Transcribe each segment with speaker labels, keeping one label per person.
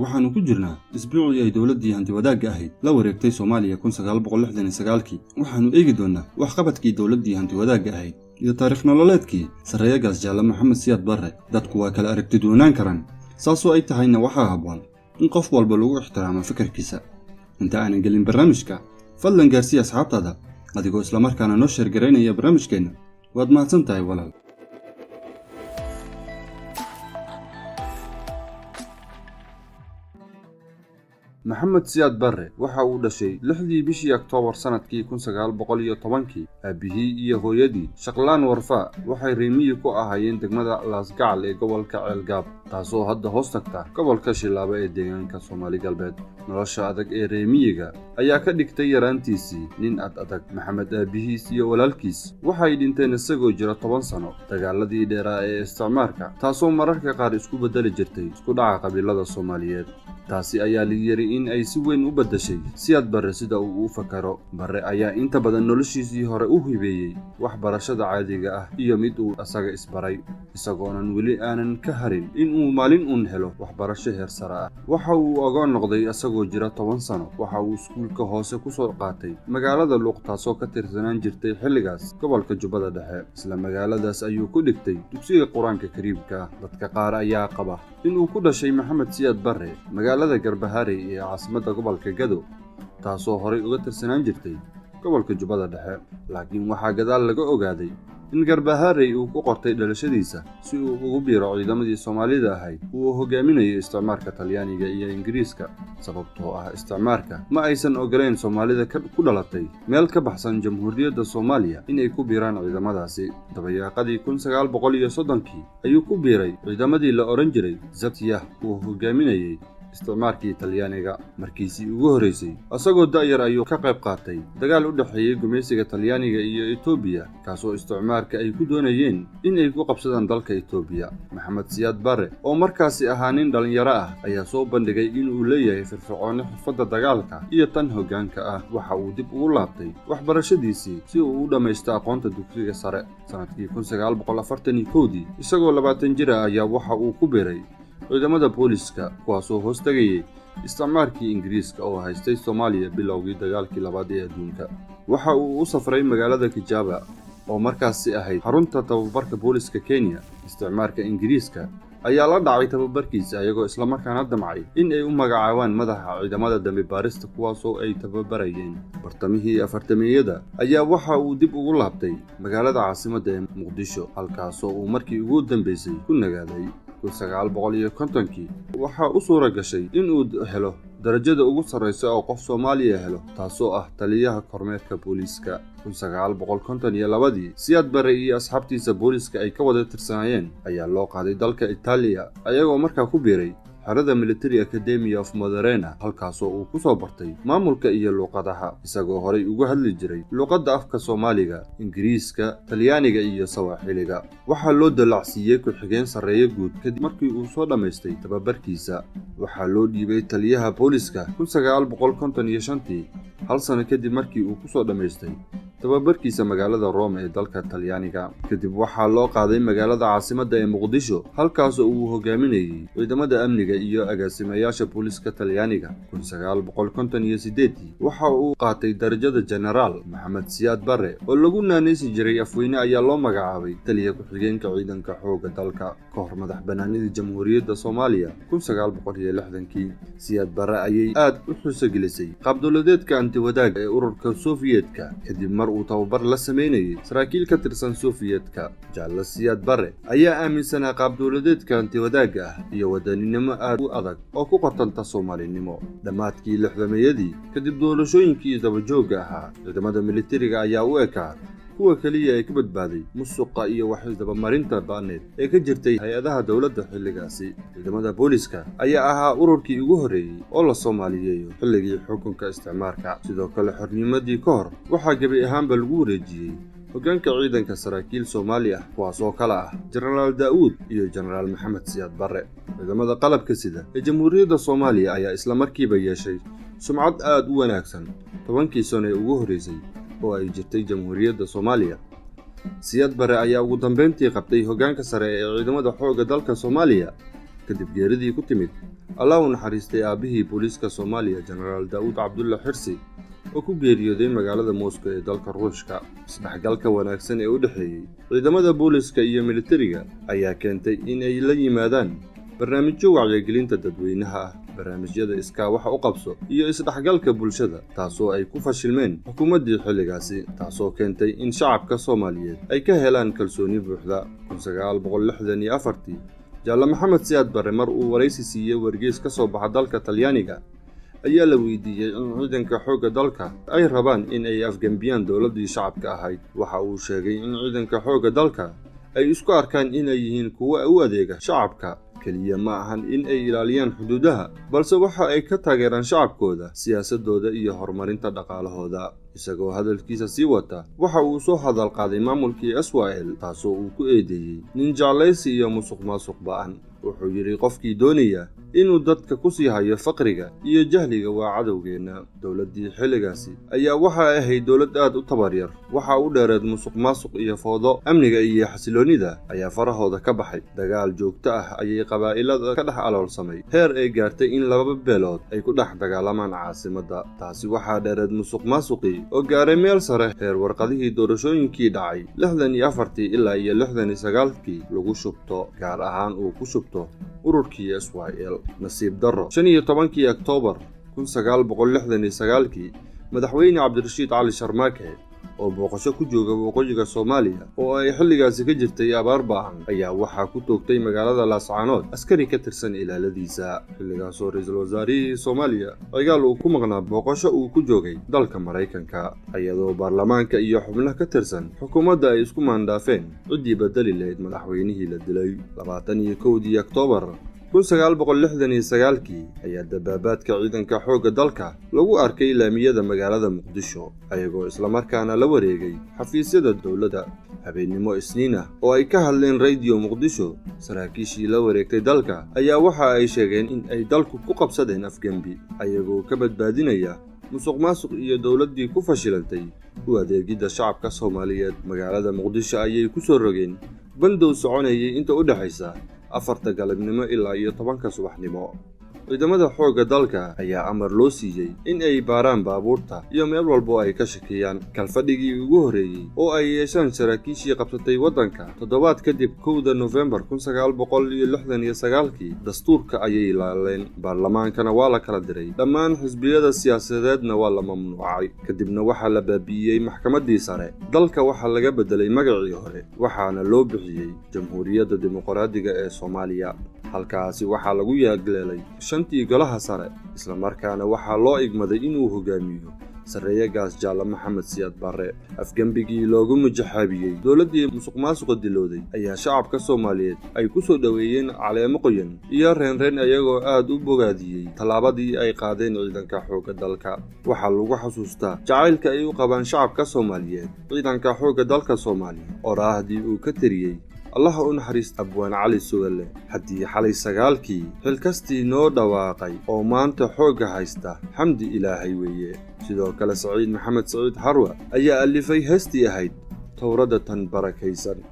Speaker 1: Waxaannu ku jirnaa isbuucii ay dowladdii hantiwadaagga ahayd la wareegtay Soomaaliya 1969-kii. Waxaannu eegi doonnaa waxqabadkii dowladdii hantiwadaagga ahayd iyo taariikh nololeedkii sarreeyagaas Jaalle Maxamed Siyaad Barre. Dadku waa kala aragti duwanaan karaan, saasoo ay tahayna waxaa habboon in qof walba lagu ixtiraamo fikirkiisa. Inta aanan gelin barnaamijka, fadlan gaarsii asxaabtaada adigoo islamarkaana noo sheergaraynaya barnaamijkeenna. Waad mahadsan tahay walaal. Maxamed Siyaad Barre waxa uu dhashay 6dii bishii Oktoobar sannadkii 1910-kii. Aabbihii iyo hooyadii Shaqlaan Warfaa waxay reemiyi ku ahaayeen degmada Laasgacal ee gobolka Ceelgaab, taasoo hadda hoos tagta gobolka Shilaabo ee deegaanka Soomaali Galbeed. Nolosha adag ee reemiyiga ayaa ka dhigtay yaraantiisii nin ad adag. Maxamed aabbihiis iyo walaalkiis waxay dhinteen isagoo jira 10 sano dagaaladii dheeraa ee isticmaarka, taasoo mararka qaar isku beddeli jirtay isku dhaca qabiilada Soomaaliyeed. Taasi ayaa la yiri in ay si weyn u beddeshay Siyaad Barre sida uu u fakaro. Barre ayaa inta badan noloshiisii hore u hibeeyey waxbarashada caadiga ah iyo mid uu asaga isbaray, isagoonan weli aanan ka harin in uu maalin uun helo waxbarasho heer sare ah. Waxa uu ogoon noqday isagoo jira 10 sano. Waxa uu iskuulka hoose ku soo qaatay magaalada Luuq, taasoo ka tirsanaan jirtay xilligaas gobolka Jubbada Dhexe. Isla magaaladaas ayuu ku dhigtay dugsiga Qur-aanka Kariimka. Dadka qaar ayaa qaba in uu ku dhashay Maxamed Siyaad Barre magaalada Garbaharey ee caasimadda gobolka Gado, taasoo horay uga tirsanaan jirtay gobolka Jubbada Dhexe, laakiin waxaa gadaal laga ogaaday in Garbaharey uu ku qortay dhalashadiisa si uu ugu biiro ciidamadii Soomaalida ahayd uu hogaaminayo isticmaarka Talyaaniga iyo Ingiriiska, sababtoo ah isticmaarka ma aysan ogoleyn Soomaalida ku dhalatay meel ka baxsan Jamhuuriyadda Soomaaliya inay ku biiraan ciidamadaasi. Dabayaaqadii 1930-kii ayuu ku biiray ciidamadii la odhan jiray Zabtiyah uu hogaaminayey isticmaarkii Talyaaniga. Markiisii ugu horraysay isagoo da'yar ayuu ka qayb qaatay dagaal u dhexeeyey gumaysiga Talyaaniga iyo Etoobiya, kaasoo isticmaarka ay ku doonayeen in ay ku qabsadaan dalka Etoobiya. Maxamed Siyaad Barre oo markaasi ahaa nin dhallinyaro ah ayaa soo bandhigay inuu leeyahay firfircooni xirfadda dagaalka iyo tan hoggaanka ah. Waxa uu dib ugu laabtay waxbarashadiisii si uu u dhammaysto aqoonta dugsiga sare. Sannadkii 1941-dii isagoo 20 jir ah ayaa waxa uu ku biiray ciidamada booliska, kuwaasoo hoos tegayay isticmaarkii Ingiriiska oo haystay Soomaaliya bilowgii dagaalkii labaad ee adduunka. Waxa uu u safray magaalada Kijaba oo markaasi ahayd xarunta tababarka booliska Kenya. Isticmaarka Ingiriiska ayaa la dhacay tababarkiisa, ayagoo islamarkaana damcay in ay u magacaabaan madaxa ciidamada dambi baarista kuwaasoo ay tababarayeen. Bartamihii afartameyada ayaa waxa uu dib ugu laabtay magaalada caasimadda ee Muqdisho, halkaasoo uu markii ugu dambeysay ku nagaaday. 1950-kii waxaa u suura gashay in uu helo darajada ugu sarraysa oo qof Soomaaliya helo, taasoo ah taliyaha kormeerka booliiska. 1952-dii Siyaad Barre iyo asxaabtiisa booliiska ay ka wada tirsanaayeen ayaa loo qaaday dalka Itaaliya, ayagoo markaa ku biiray xerada Military Academy of Moderena, halkaasoo uu ku soo bartay maamulka iyo luuqadaha, isagoo horay ugu hadli jiray luuqadda afka Soomaaliga, Ingiriiska, Talyaaniga iyo Sawaaxiliga. Waxaa loo dallacsiiyey ku-xigeen sarreeye guud kadib markii uu soo dhammaystay tababarkiisa. Waxaa loo dhiibay taliyaha booliiska 1955-tii, hal sano kadib markii uu ku soo dhammaystay tababarkiisa magaalada Rome ee dalka Talyaaniga. Kadib waxaa loo qaaday magaalada caasimadda ee Muqdisho, halkaasoo uu hogaaminayey ciidamada amniga iyo agaasimayaasha booliiska Talyaaniga. 1958-dii waxa uu qaatay darajada jenaraal. Maxamed Siyaad Barre oo lagu naanaysi jiray Afweyne ayaa loo magacaabay taliya ku-xigeenka ciidanka xoogga dalka ka hor madax bannaanidii Jamhuuriyadda Soomaaliya 1960-kii. Siyaad Barre ayay aad u xuso gelisay qaabdowladeedka antiwadaaga ee ururka Sofiyeetka kadib mar uu tababar la sameynayay saraakiil ka tirsan Sofiyeetka. Jaalle Siyaad Barre ayaa aaminsanaa qaabdowladeedka antiwadaagga ah iyo wadaninimo aad u adag oo ku qotanta Soomaalinimo. Dhammaadkii lixdameeyadii, kadib doorashooyinkii dabajoogga ahaa, ciidamada militariga ayaa u ekaa kuwa keliya ee ka badbaaday musuqa iyo waxisdabamarinta ba'need ee ka jirtay hay-adaha dowladda xilligaasi. Ciidamada booliiska ayaa ahaa ururkii ugu horreeyey oo la soomaaliyeeyo xilligii xukunka isticmaarka. Sidoo kale xornimadii ka hor waxaa gebi ahaanba lagu wareejiyey hoggaanka ciidanka saraakiil Soomaali ah, kuwaas oo kale ah Jenaraal Daa'uud iyo Jenaraal Maxamed Siyaad Barre. Ciidamada qalabka sida ee Jamhuuriyadda Soomaaliya ayaa isla markiiba yeeshay sumcad aad u wanaagsan 10-kii sano ee ugu horreysay oo ay jirtay Jamhuuriyadda Soomaaliya. Siyaad Barre ayaa ugu dambeyntii qabtay hoggaanka sare ee ciidamada xoogga dalka Soomaaliya kadib geeridii ku timid Allah u naxariistay aabbihii booliiska Soomaaliya, Jenaraal Daa'uud Cabdulla Xirsi, oo ku geeriyooday magaalada Moscow ee dalka Ruushka. Isdhexgalka wanaagsan ee u dhexeeyey ciidamada booliiska iyo militariga ayaa keentay in ay la yimaadaan barnaamijyo wacyigelinta dadweynaha ah, barnaamijyada iskaa wax u qabso iyo isdhexgalka bulshada, taasoo ay ku fashilmeen xukuumaddii xilligaasi, taasoo keentay in shacabka Soomaaliyeed ay ka helaan kalsooni buuxda. 1964-tii Jaalle Maxamed Siyaad Barre mar uu waraysi siiyey wargeys ka soo baxa dalka Talyaaniga ayaa la weydiiyey in ciidanka xoogga dalka ay rabaan in ay afgembiyaan dowladdii shacabka ahayd. Waxa uu sheegay in ciidanka xoogga dalka ay isku arkaan inay yihiin kuwa u adeega shacabka keliya, ma ahan in ay ilaaliyaan xuduudaha, balse waxa ay ka taageeraan shacabkooda siyaasadooda iyo horumarinta dhaqaalahooda. Isagoo hadalkiisa sii wata waxa uu soo hadal qaaday maamulkii SYL, taasoo uu ku eedeeyey nin jeclaysi iyo musuq maasuq ba'an. Wuxuu yidhi: "Qofkii doonaya inuu dadka ku sii hayo faqriga iyo jahliga waa cadowgeenna." Dowladdii xilligaasi ayaa waxa ahayd dowlad aad u tabaryar. Waxa u dheereed musuq maasuq iyo foodo. Amniga iyo xasiloonnida ayaa farahooda ka baxay. Dagaal joogto ah ayay qabaa'ilada ka dhex aloolsamay, heer ay gaartay in laba beelood ay ku dhex dagaalamaan caasimadda. Taasi waxaa dheereed musuq maasuqii oo gaaray meel sare, heer warqadihii doorashooyinkii dhacay 64-tii ilaa iyo 69-kii lagu shubto, gaar ahaan uu ku shubto ururkii SYL. Nasiib darro, 15-kii Oktoobar 1969-kii Madaxweyne Cabdirashiid Cali Sharmaake oo booqasho ku jooga waqooyiga Soomaaliya oo ay xilligaasi ka jirtay abaar baahan ayaa waxaa ku toogtay magaalada Laascaanood askari ka tirsan ilaaladiisa, xilligaasoo ra-iisul wasaarihii Soomaaliya Cigaal uu ku maqnaa booqasho uu ku joogay dalka Maraykanka, iyadoo baarlamaanka iyo xubno ka tirsan xukuumadda ay isku maandhaafeen ciddii bedeli lahayd madaxweynihii la dilay. 21-dii Oktoobar 1969-kii ayaa dabaabaadka ciidanka xoogga dalka lagu arkay laamiyada magaalada Muqdisho, ayagoo islamarkaana la wareegay xafiisyada dowladda. Habeennimo Isniin ah oo ay ka hadleen Radio Muqdisho saraakiishii la wareegtay dalka ayaa waxa ay sheegeen in ay dalku ku qabsadeen afgembi, ayagoo ka badbaadinaya musuq maasuq iyo dowladdii ku fashilantay u adeegidda shacabka Soomaaliyeed. Magaalada Muqdisho ayay ku soo rogeen bandow soconayay inta u dhexaysa 4-ta galabnimo ilaa iyo 10-ka subaxnimo. Ciidamada xoogga dalka ayaa amar loo siiyey in ay baaraan baabuurta iyo meel walbo ay ka shakeeyaan. Kalfadhigii ugu horreeyey oo ay yeeshaan saraakiishii qabsatay waddanka toddobaad kadib, 1-da Nofembar 1969-kii, dastuurka ayay laaleen, baarlamaankana waa la kala diray, dhammaan xisbiyada siyaasadeedna waa la mamnuucay. Kadibna waxaa la baabi'iyey maxkamaddii sare. Dalka waxaa laga beddelay magacii hore, waxaana loo bixiyey Jamhuuriyadda Dimuqraadiga ee Soomaaliya. Halkaasi waxaa lagu yaagleelay shantii golaha sare, islamarkaana waxaa loo igmaday inuu hogaamiyo Sarreeye Gaas Jaalle Maxamed Siyaad Barre. Afgembigii loogu mujaxaabiyey dowladdii musuq maasuqa dilooday ayaa shacabka Soomaaliyeed ay ku soo dhoweeyeen caleemo qoyan iyo reenreen, ayagoo aad u bogaadiyey tallaabadii ay qaadeen ciidanka xoogga dalka. Waxaa lagu xasuustaa jacaylka ay u qabaan shacabka Soomaaliyeed ciidanka xoogga dalka Soomaaliya oraahdii uu ka tiriyey, Allaha u naxariista, Abwaan Cali Sugalle: "Haddii xalay 9-kii xilkastii noo dhawaaqay oo maanta xoogga haysta, xamdi Ilaahay weeye." Sidoo kale Saciid Maxamed Saciid Xarwa ayaa alifay heestii ahayd Towradda Tan Barakaysan.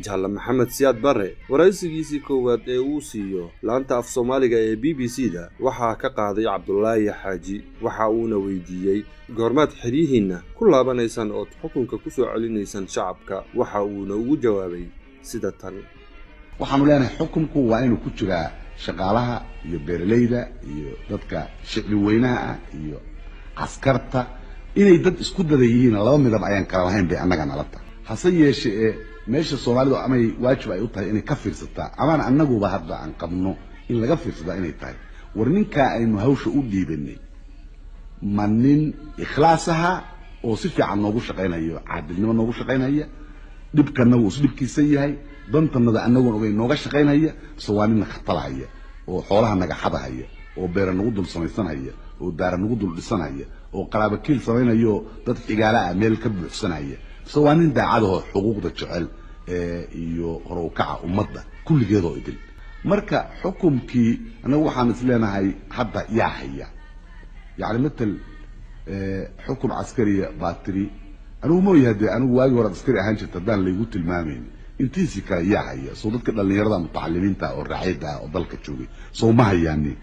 Speaker 1: Jaalle Maxamed Siyaad Barre waraysigiisii koowaad ee uu siiyo laanta af Soomaaliga ee BBC da waxaa ka qaaday Cabdulaahi Xaaji. Waxa uuna weydiiyey: "Goormaad xeryihiinna ku laabanaysaan ood xukunka ku soo celinaysaan shacabka?" Waxa uuna ugu jawaabay sida tan:
Speaker 2: Waxaanu leenahay xukunku waa inuu ku jiraa shaqaalaha iyo beeralayda iyo dadka shicbi weynaha ah iyo askarta, inay dad isku dada yihiin, laba midab ayaan kala lahayn bay annaga nala tahay. Hase yeeshe ee meesha Soomaalidu amay waajib ay u tahay inay ka fiirsataa, amaan annaguba hadda aan qabno in laga fiirsadaa, inay tahay: war ninkaa aynu hawsha u dhiibanay ma nin ikhlaas aha oo si fiican noogu shaqaynayo, caadilnimo noogu shaqaynaya, dhibkanagu is dhibkiisa yahay, dantanada annagoon ogeyn nooga shaqaynaya, mise waa nina khatalahaya? Oo xoolaha nagaxada haya, oo beera nagu dul samaysanhaya, oo daara nagu dul dhisanhaya, oo qaraabakiil samaynayo, dad xigaala ah meel ka buuxsanaya, mise waa nin daacadahoo xuquuqda jecel iyo horowkaca ummadda kulligeedoo idil? Marka xukumkii annagu waxaan is leenahay hadda yaa haya, yacni matal xukun caskariya baa tiri. Anigu mooyaha dee, anigu waagii hore askari ahaan jirta haddaan laygu tilmaamayn, intiisii kale yaa haya? Soo dadka dhallinyarada mutacalimiinta oo racyada ah oo dalka joogay soo ma hayaanin?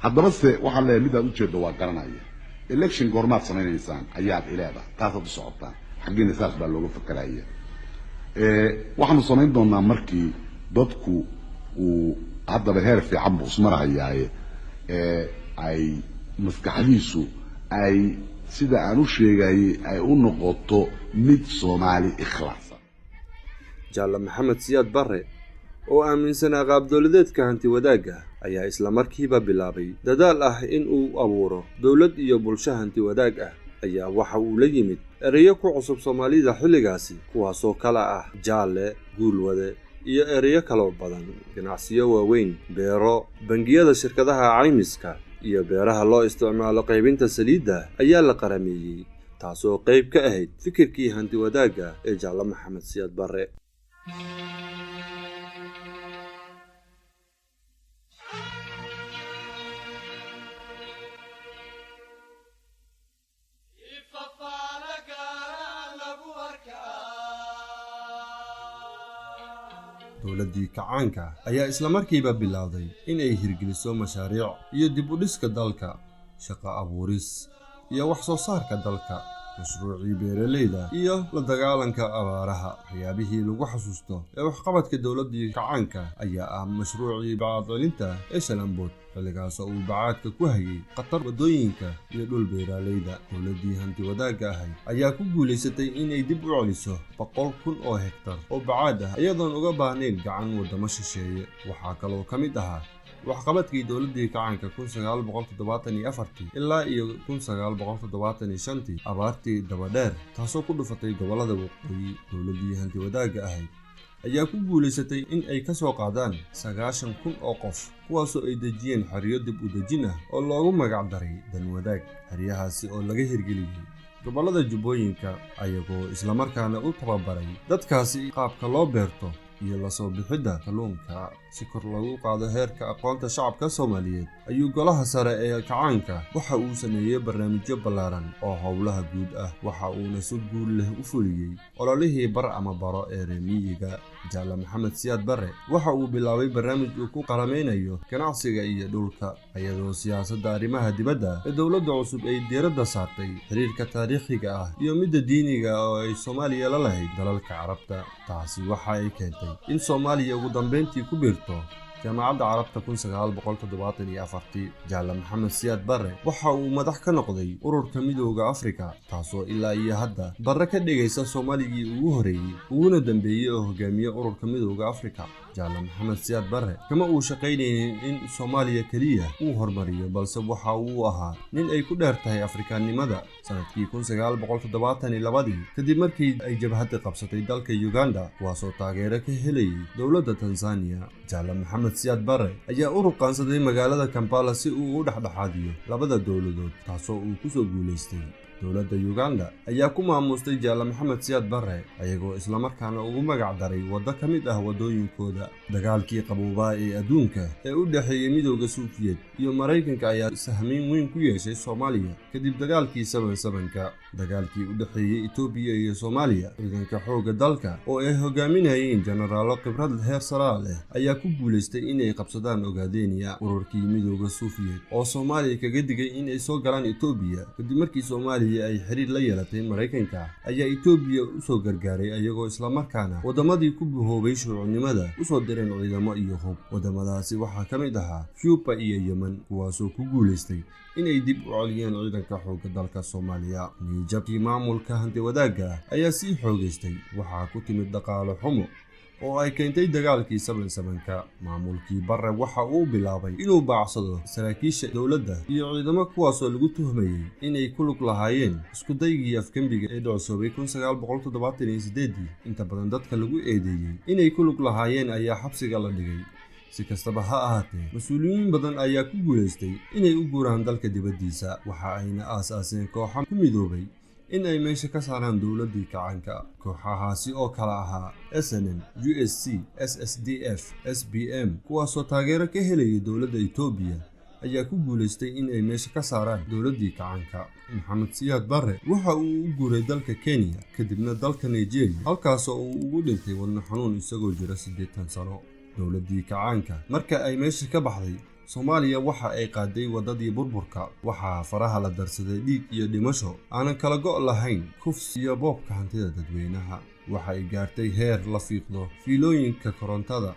Speaker 2: Haddaba se waxaan leeyahay midaad ujeeddo waa garanaya. Election goormaad samaynaysaan ayaad ileedahay, taasaad u socotaan xaggiina, saas baa looga fakeraya. Waxaanu samayn doonaa markii dadku uu haddaba heer fiican buu ismarahayaaye, ay maskaxdiisu ay sida aan u sheegayay ay u noqoto mid Soomaali ikhlaasa.
Speaker 1: Jaalle Maxamed Siyaad Barre oo aaminsanaa qaabdowladeedka hanti wadaagga ayaa isla markiiba bilaabay dadaal ah in uu abuuro dowlad iyo bulsho hanti wadaag ah. Ayaa waxa uu la yimid ereyo ku cusub Soomaalida xilligaasi, kuwaasoo kala ah jaalle, guulwade iyo ereyo kaloo badan. Ganacsiyo waaweyn, beero, bangiyada, shirkadaha caymiska iyo beeraha loo isticmaalo qaybinta saliidda ayaa la qarameeyey, taasoo qayb ka ahayd fikirkii hanti wadaagga ee Jaalle Maxamed Siyaad Barre. Dowladdii kacaanka ayaa islamarkiiba bilowday in ay hirgeliso mashaariic iyo dib u dhiska dalka, shaqo abuuris iyo wax soo saarka dalka, mashruucii beeralayda iyo la dagaalanka abaaraha. Waxyaabihii lagu xasuusto ee waxqabadka dowladdii kacaanka ayaa ah mashruucii bacaadcelinta ee Shalambood, xilligaas oo uu bacaadka ku hayay khatar waddooyinka iyo dhul beeralayda. Dowladdii hanti wadaagga ahayd ayaa ku guulaysatay inay dib u celiso 100,000 oo hektar oo bacaad ah, iyadoon uga baahnayn gacan waddamo shisheeye. Waxaa kaloo ka mid ahaa waxqabadkii dowladdii kacaanka 1974-tii ilaa iyo 1975-tii abaartii dabadheer, taasoo ku dhufatay gobollada waqooyi. Dowladdii hanti wadaagga ahayd ayaa ku guulaysatay in ay ka soo qaadaan 90,000 oo qof, kuwaasoo ay dejiyeen xeryo dib u dejin ah oo loogu magac daray Danwadaag, xeryahaasi oo laga hirgeliyey gobollada Jubbooyinka, ayagoo islamarkaana u tababaray dadkaasi qaabka loo beerto iyo lasoo bixidda kalluunka. Si kor loogu qaado heerka aqoonta shacabka Soomaaliyeed ayuu golaha sare ee kacaanka waxa uu sameeyey barnaamijyo ballaaran oo howlaha guud ah, waxa uuna si guul leh u fuliyey ololihii bar ama baro ee reemiyiga. Jaalle Maxamed Siyaad Barre waxa uu bilaabay barnaamij uu ku qaramaynayo ganacsiga iyo dhulka, iyadoo siyaasadda arrimaha dibadda ee dowladda cusub ay diiradda saartay xiriirka taariikhiga ah iyo midda diiniga oo ay Soomaaliya la lahayd dalalka Carabta. Taasi waxa ay keentay in Soomaaliya ugu dambeyntii ku biirto Jaamacadda Carabta 1974-tii. Jaalle Maxamed Siyaad Barre waxa uu madax ka noqday Ururka Midooda Afrika, taasoo ilaa iyo hadda Barre ka dhigaysa Soomaaligii ugu horeeyey uguna dambeeyey oo hogaamiye Ururka Midooda Afrika. Jaalle Maxamed Siyaad Barre kama uu shaqaynaynin in Soomaaliya keliya uu horumariyo, balse waxa uu ahaa nin ay ku dheer tahay Afrikaannimada. Sanadkii 1972-dii, kadib markii ay jabhadda qabsatay dalka Uganda, kuwaasoo taageero ka helayay dowladda Tanzaniya, Jaalle Maxamed Siyaad Barre ayaa u ruqaansaday magaalada Kampala si uu u dhexdhexaadiyo labada dowladood, taasoo uu kusoo guulaystay. Dowladda Uganda ayaa ku maamustay Jaalle Maxamed Siyaad Barre, ayagoo islamarkaana ugu magac daray waddo ka mid ah waddooyinkooda. Dagaalkii qaboobaa ee adduunka ee u dhexeeyey Midooda Suufiyeed iyo Maraykanka ayaa sahmeyn weyn ku yeeshay Soomaaliya kadib dagaalkii 77-ka. Dagaalkii u dhexeeyey Etoobiya iyo Soomaaliya, ciidanka xoogga dalka oo ay hogaaminayeen jenaraallo khibrad heer saraa leh ayaa ku guulaystay inay qabsadaan Ogaadeniya. Ururkii Midooda Suufiyeed oo Soomaaliya kaga digay inay soo galaan Etoobiya kadib markii Soomaaliya ay xiriir la yeelatay Maraykanka ayaa Etoobiya usoo gargaaray, ayagoo islamarkaana waddamadii ku buhoobay shuucinimada usoo direen ciidamo iyo hub. Waddamadaasi waxaa ka mid ahaa Cuba iyo Yemen, kuwaasoo ku guulaystay inay dib u celiyeen ciidanka xoogga dalka Soomaaliya. Niijabkii maamulka hanti wadaagga ayaa sii xoogaystay. Waxaa ku timid dhaqaale xumo oo ay keentay dagaalkii 77-ka. Maamulkii Barre waxa uu bilaabay inuu baacsado saraakiisha dowladda iyo ciidamo, kuwaasoo lagu tuhmayey inay ku lug lahaayeen iskudaygii afgembiga ee dhicisoobay 1978-dii. Inta badan dadka lagu eedeeyey inay ku lug lahaayeen ayaa xabsiga la dhigay. Si kastaba ha ahaatee, mas-uuliyiin badan ayaa ku guulaystay inay u guuraan dalka dibaddiisa, waxa ayna aas-aaseen kooxo ku midoobay in ay meesha ka saaraan dowladdii kacaanka. Kooxahaasi oo kala ahaa SNM, USC, SSDF, SBM, kuwaasoo taageero ka helayay dowladda Itoobiya, ayaa ku guulaystay in ay meesha ka saaraan dowladdii kacaanka. Maxamed Siyaad Barre waxa uu u guuray dalka Kenya, kadibna dalka Nigeria, halkaasoo uu ugu dhintay wadno xanuun isagoo jira 80 sano. Dowladdii kacaanka marka ay meesha ka baxday, Soomaaliya waxa ay qaaday waddadii burburka. Waxaa faraha la darsaday dhiig iyo dhimasho aanan kala go' lahayn, kufsi iyo boobka hantida dadweynaha. Waxa ay gaartay heer la fiiqdo fiilooyinka korontada.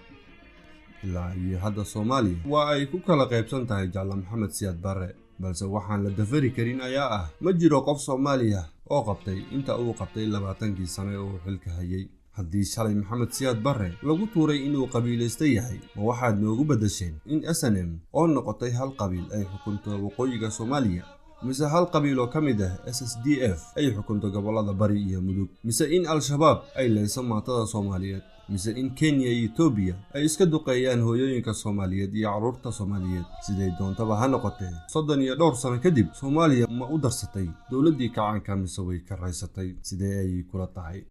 Speaker 1: Ilaa iyo hadda Soomaaliya waa ay ku kala qaybsan tahay Jaalle Maxamed Siyaad Barre, balse waxaan la dafari karin ayaa ah, ma jiro qof Soomaaliya oo qabtay inta uu qabtay 20kii sano ee uu xilka hayay. Haddii shalay Maxamed Siyaad Barre lagu tuuray inuu qabiilaysta yahay, ma waxaad noogu beddesheen in SNM oo noqotay hal qabiil ay xukunto waqooyiga Soomaaliya, mise hal qabiil oo ka mid ah SSDF ay xukunto gobollada Bari iyo Mudug, mise in Al-Shabaab ay leyso maatada Soomaaliyeed, mise in Kenya iyo Etoobiya ay iska duqeeyaan hooyooyinka Soomaaliyeed iyo carruurta Soomaaliyeed? Siday doontaba ha noqotee, 30 iyo dhowr sano kadib, Soomaaliya ma u darsatay dowladdii kacaanka mise way ka raysatay? Sidee ayay kula tahay?